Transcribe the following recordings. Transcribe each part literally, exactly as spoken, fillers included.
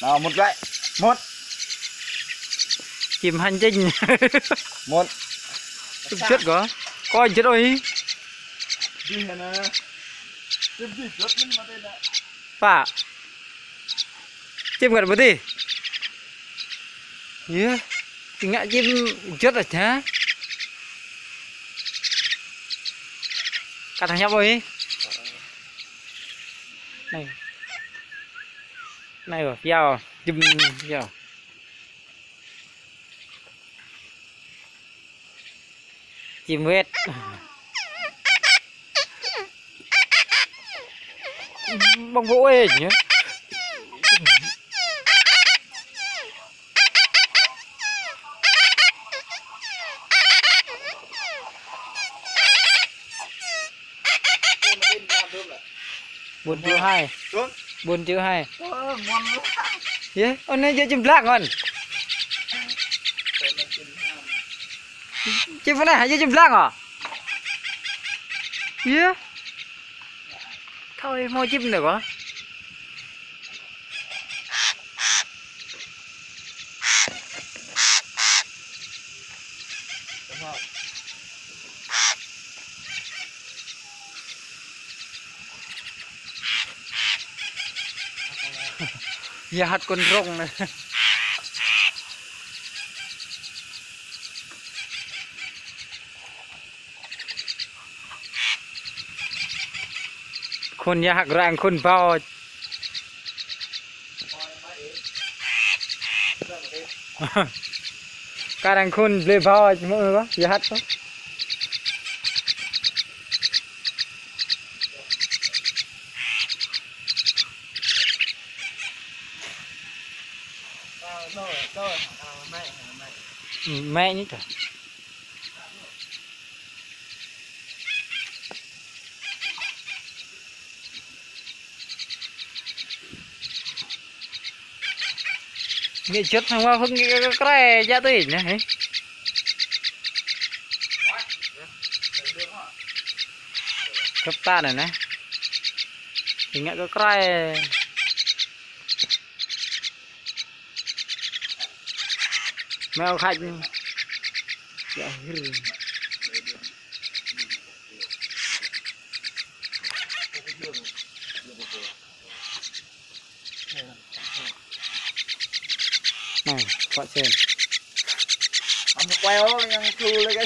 Nao, mŭt glaĭ. Mŭt. Čim hăng čing. Mŭt. Čim juăt kơ. Kơ juăt ơi. Dih anai. Čim dih juăt min mă tê anai. Pă. Čim kơ bơdih. Yơh. Čing ngă čim juăt ah hă. Kơ thâo ñăp ơi. Anai. Anai ƀă, phiao, jum, phiao. Čim wet. Ƀơ̆ng ƀô̆ ơi nhá. Bốn triệu hai. Bốn triệu hai. Yơh, ôh anai jơ̆ čim blang kon. Čim pơ anai hă, jơ̆ čim blang hă? Yơh. Thâo ih hmâo čim anai kơ. Yơh hăt kŏn rŏng anai. Khôn yơh hăt răng khôn bao. Kar hăng khôn blơi bao mơ̆ kơ, yơh hăt kơ. Mĕ ñu kơ. Ngă juăt hăng wa phŭn ngă kơ krai jă tui anai hă. Kơp ta anai nă. Ngă kơ krai. Meo khăč. Yơh hir. Anai, kơ sen. Hăm quay ôh, yang thu lĕ kơ.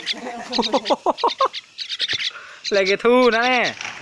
Lĕ kơ thu anai nè.